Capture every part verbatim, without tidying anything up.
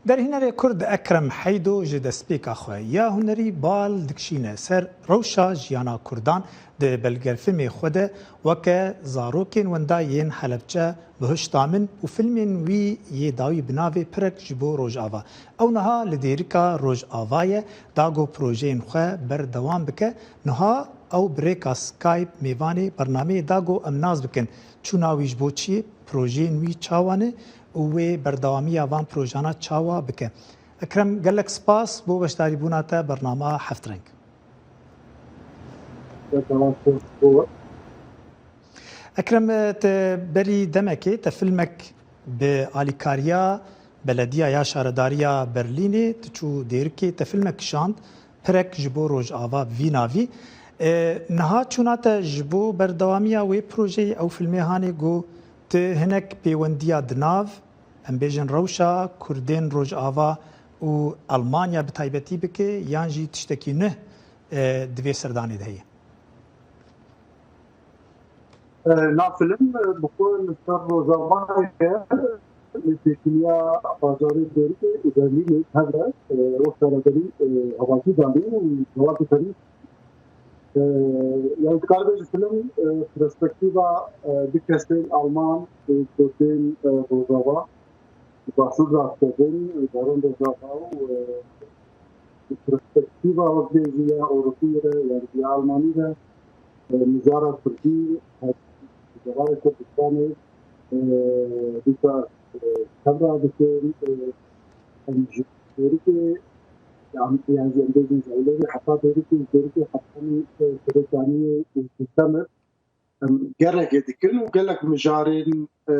Derhînerê Kurd Ekrem Heydo ji destpêka xwe ya hunerî bal dikişîne ser rewşa jiyana Kurdan di belgefilmê xwe de, weke Zarokên Wenda yên Helebçe, Bihişta Min û filmên wî yê dawî bi navê Pirek ji bo Rojava. Ew niha li Dêrika Rojava ye, da ku projeyên xwe berdewam bike. Niha ew bi rêka Skype mêvanê bernameyê da ku em nas bikin. Çûna wî ji bo çi ye? Projeyên wî çawa ne û wê berdewamiya van projana çawa bike? Ekrem, gelek spas bo beşdarîbûna te bernama Heft Reng. Ekrem, te berî demekê te filmek bi alîkariya belediya ya şaredariya Berlînê, tu çû Dêrikê, te filmek kişand, Pirek ji bo Rojava, vî navî. E, niha çûna te ji bo berdewamiya wê projeyê, ew filmê hanê ku tu hinek pêwendiya di nav, em bêjin, rewşa Kurdên Rojava û Almanya bi taybetî bike, yan jî tiştekî nuh, e, di vê serdanê de heye? E, na film, e, bi xwe li ser Rojavayê ye, li têkiliya bajarê Dêrikê û Berlînê hev e, e, wek şaredarî, e, havakî danî û cewabê tenî. E, yani dikare bêje film, e, perspektîfa, e, du kesên Alman, e, Kurdên, e, Rojava, Başûr rastdibin, e, baron Rojava û, e, perspektîfa wek bêjî ya Ewropî re, yani ya Almanî re, e, mijara Kurdî, e, Rojavayê Kurdistanê, e, dîsa, e, tevra dikin, e, em ji Dêrikê, yan, yan jî em bêjin ji Ewlêrê heta Dêrikê, ji Dêrikê hetanî, e, Serêkaniyê û Kurtemir, em gelekê dikin û gelek mijarên, e,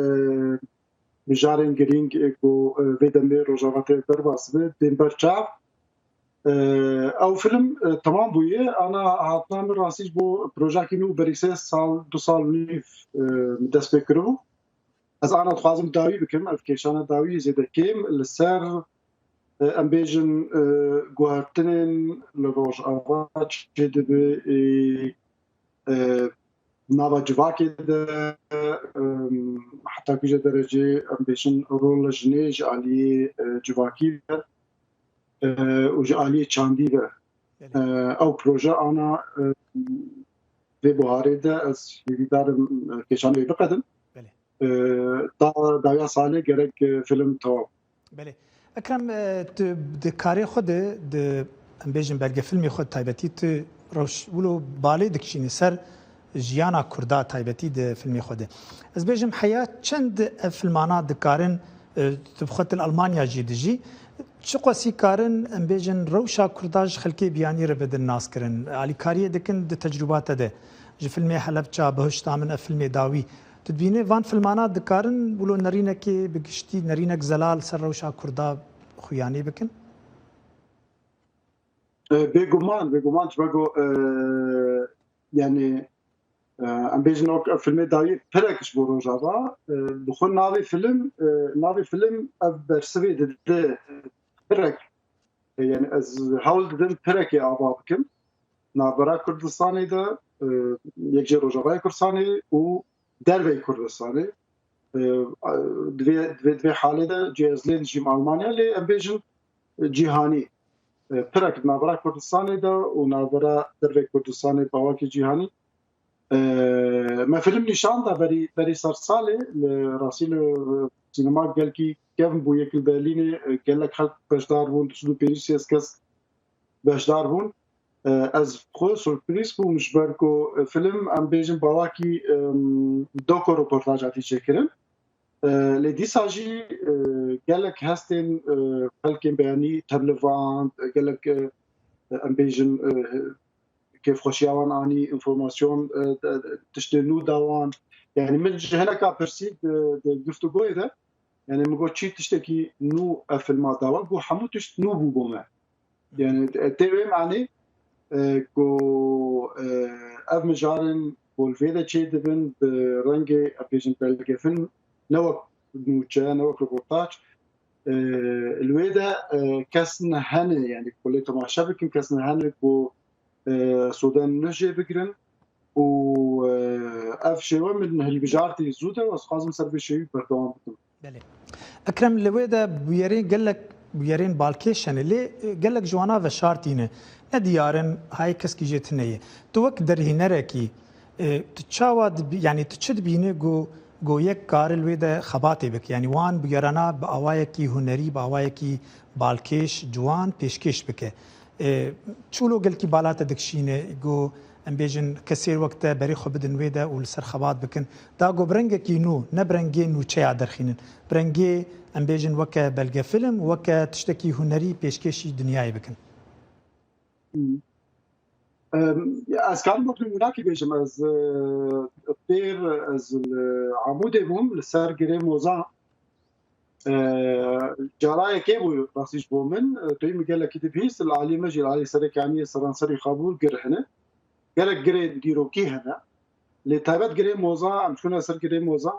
mijarên girîng, e, ku, e, vê demê Rojava tê derbas be, tên ber çav. E, ew film, e, temam bûye. Ana hatina min rastî ji bo projeyekî nû berî sê sal, du sal û nîv, e, min dest pê kiribû. Ez ana dixwazim dawî bikim, ev kêşana dawî zêde kêm li ser, e, em bêjin, e, guhertinên li Rojava çêdibe, e, e, nava civakê de, e, heta kîje derecê em bêjin rol jinê ji aliyê, e, civakî ve, e, û ji aliyê çandî ve. Belê. E, ew proje ana, e, vê buharê de ez hêvîdar im, e, kêşanê wê biqedim. Belê. E, ta dawiya salê gerek, e, film tewab. Belê. Ekrem, e, tu di karê xwe de, di, em bêjin, belgefilmê xwe taybetî tu rewş wilo balê dikişînî ser jiyana Kurda taybetî di filmê xwe de. Ez bêjim, heya çend ev filmana dikarin, e, tu bi xwe til Almanya jî dijî, çiqasî karin, em bêjin, rewşa Kurda ji xelkê biyanî re bidin naskirin? Alîkariyê dikin di tecrûba te de. Ji filmê Helebça, Bihişta Min, ev filmê dawî. Tu dibînî van filmana dikarin wilo nerînekê bi giştî, nerînek zelal ser rewşa Kurda xuyanî bikin? E, bêguman, bêguman, ji ber ku, e, yani, e, em bêjin, ok, ev filmê dawî Pirek ji bo Rojava, e, bi xwe navê film, e, navê film ev bersivê dide, Pirek. E, yani ez hewl didim Pirekê ava bikim. Navbera Kurdistanê de, e, yek jê Rojavayê Kurdistanê û derveyî Kurdistanê. E, divê, divê, divê halê de cê ez lê dijîm Almanya, lê em bêjin, e, cîhanî. E, Pirek navbera Kurdistanê de û navbera derveyî Kurdistanê bawakî cîhanî. E, me film nîşan da berî, berî ser salê, li rastî li, e, sînema gelkî kevn bû, yek li Berlînê, e, gelek xelk beşdar bûn, du sed û pêncî sêzdeh kes beşdar bûn. E, ez xwe surprîz bûm, ji ber ku, e, film, em bêjin, bawakî, em, doku-reportaj hatî çêkirin. E, lê dîsa jî, e, gelek hestên, e, xelkên beyanî tevlivand, e, gelek, e, em bêjin, e, kêfxweşiya wan anî, înformasyon, e, de, de, tiştê nû da wan. Yani min ji hineka pirsî di, di guftûgoyê de, yani min got, çi tiştekî nû ev filma da we? Got, hemû tişt nû bû bo me. Yani, e, tê wê manê, e, ku, e, ev mijarên ku li vê de çê dibin, bi rengê, em bêjin, belgefilm, ne wek nûçe, ne wek reportaj, e, li wê de, e, kes nehene, yani, ku lê temaşe bikin, kes nehene ku, e, soden nijê bigirin û, e, ev şêwe min hilbijartî zû de, ez dixwazim ser vê şêwî berdewam bikim. Belê. Ekrem, li wê de bûyerê gelek bûyerên balkêş hene, lê, e, gelek ji wana veşartî ne. Ne diyar in, hayê keskî jê tune ye. Tu wek derhînerekî, e, tu çawa dibî-, yanî tu çi dibîne ku, ku yek kare li wê de xebatê bike? Yanî wan bûyerana bi awayekî hunerî, bi awayekî balkêş, ciwan pêşkêş bike. E, çûlo gelkî bala te dikişîne, ku em bêjin kesê wek te berê xwe bidin wê de û li ser xebat bikin. Da ku bi rengekî nû, ne bi rengê nûçeya derxînin. Bi rengê, em bêjin, weke belgefilm, weke tiştekî hunerî pêşkêşî dinyayê bikin. Hmm. Em, ya, ez karim wek nimûnakî bêjim, ez, e, pêr, ez li Amûdê bûm, li ser girê Moza. E, cara yekê bû rastî ji bo min, e, toyî min gelekî dibihîst, li alî me jî, li alî Serekaniyê seranserî Xabûr gir hene. Gelek girê dîrokî hene. Lê taybet girê Moza, em çûne ser girê Moza.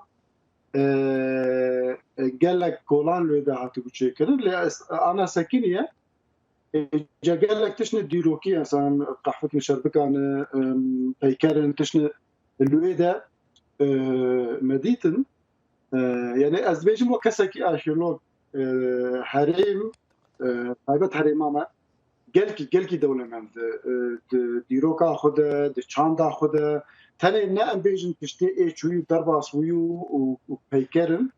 E, e, gelek kolan li wê de hatibû çêkirin. Lê ez, ana sekiniye, e, ca gelek tiştine dîrokî, mesela qehfikine, şerbikane, em, peykerin, tiştine li wê de, e, me dîtin. E, yani ez dibêjim wek kesekî arkeolog, e, herêm, e, taybet herêma me, gelkî, gelkî dewlemend e, e, di dîroka xwe de, di çanda xwe de, tenê ne em bêjin tiştê ê çûyî û derbas bûyî û, û, û peyker in,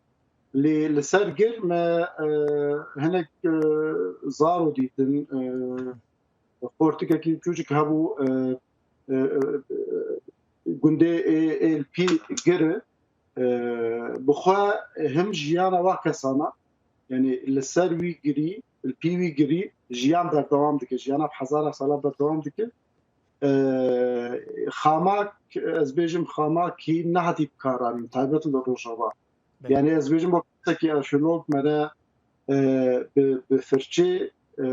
lê li ser gir me, e, hinek, e, zaro dîtin, e, portikekî çûçik hebû, e, e, e, gundê ê, ê li pî gir e, e, bi xwe him jiyana wa kesana, yani li ser wî girî, li pî wî girî jiyan berdewam dike, jiyana bi hezara sala berdewam dike. E, xamak, ez bêjim, xamakî nehatî bikaranîn, taybet li Rojava. Belê. Yani ez bêjim, wek kesekî arkeolog me re, e, bi, bi firçê, e,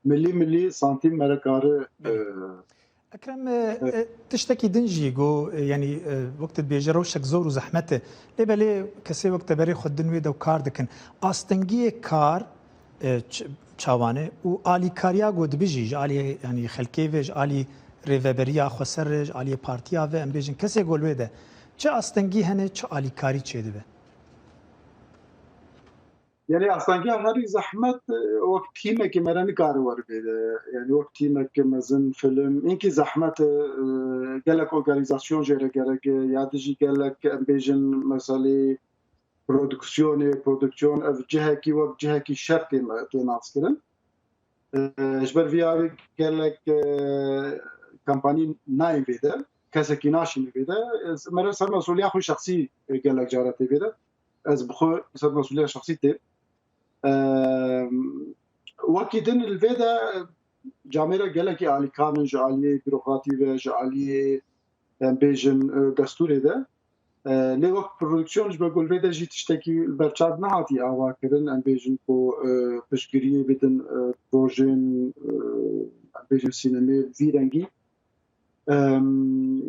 milî milî santîm me re kari, e, Belê. Ekrem, e, e, tiştekî din jî got, e, yanî, e, wek tu dibêje rewşek zor û zehmet e. Lê belê kesê wek te berê xwe din wê de û kar dikin. Astengiyê kar, e, ç-, çawan e û alîkariya ku dibijî ji alî, yanî xelkê ve, ji alî rêveberiya xweser re, ji alî partiya ve, em bêjin kesê ku li wê de çi astengî hene, çi alîkarî çêdibe? Yani astengiya herî zehmet, e, wek tîmekê me re nikare were vê de. Yani wek tîmeke mezin, film, inkî zehmet e, e, gelek organîzasyon jê re gerek e, ya dijî gelek, em bêjin, meselê produksiyonê, produksiyon ev cihekî wek cihekî şer tê me, tê naskirin. E, ji ber vî awê gelek, e, kampanî nayên vê de, kesekî naşîne vê de. E, me re ser mesûliya xwe şexsî, e, gelek cara tê vê de. Ez bi xwe ser mesûliya şexsî têm. E, wekî din li vê de camêre gelekî alîkar in ji aliyê bîrokratî ve, ji aliyê, em bêjin, e, destûrê de. E, lê wek produksiyon ji ber ku li vê de jî tiştekî li ber çav nehatî ava kirin, em bêjin ku, e, piştgiriyê bidin, e, projeyên, e, em bêjin sînemê vî rengî. Em,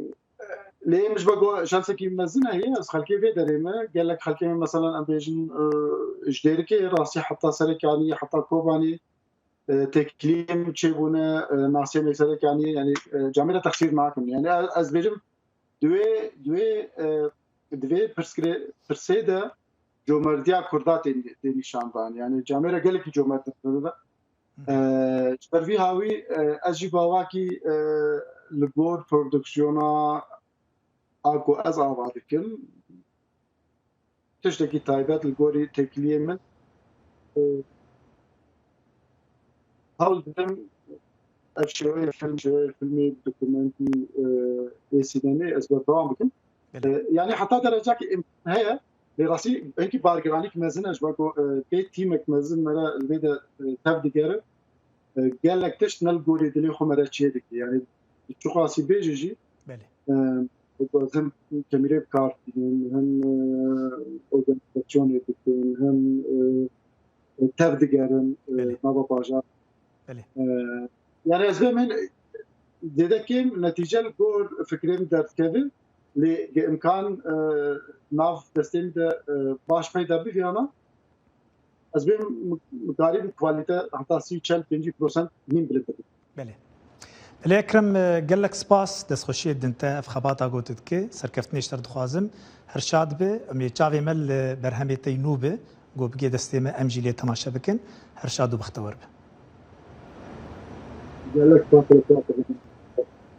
lê em ji ber ku şansekî mezin heye, ez xelkê vê derê me, gelek xelkê me, meselan, em bêjin, e, ji Dêrikê rastî heta Serekaniyê, heta Kobanê, e, têkiliyên çêbûne, e, nasiyê me Serekaniyê, yani, e, camêre texsîr nakim. Yani, ez, ez bêjim, di wê, di wê, e, di vê pirsgirê-, pirsê de comerdiya Kurda tê, tê nîşan dan. Yani, camêre gelekî comerd in Kurda. E, ji ber vî hawî, e, ez jî bawakî, e, li gor produksiyona a ku ez ava dikim, tiştekî taybet li gorî têkiliyê min, e, hewl didim ev şêweyê film, şêweyê filmê dokumentî, e, ê sînemê ez berdewam bikim. Belê. E, yani heta derecakî imkan heye, lê rastî hinkî bargiranîk mezin e, ji ber ku, e, pê tîmek mezin me re li vê de, e, tev digere. E, gelek tişt ne li gorî dilê xwe me re çê dike. Yani çiqasî bêje jî, Belê. e, him kemîrê bi kar tînin, him, e, organîzasyonê dikin, him, e, tev digerin, e, Belê. nava bajar. Belê. E, yani ez bê min zêde kêm netîce li gor fikrê min derdikeve, lê bi imkan, e, nav destê min de, e, baş peyda biviyana, ez bê min, min karî bi kwalîte heta sî, çel, pêncî prosent nîm bilind bibim. Belê. Belê Ekrem, e, gelek spas, destxweşiyê din te ev xebata got dike. Serkeftinê ji te re dixwazim. Her şad be, em ê çavê me li berhemê te yî nû be. ku bigê destê me, em jî lê temaşe bikin. Her şad û bextewar be. Gelek spas.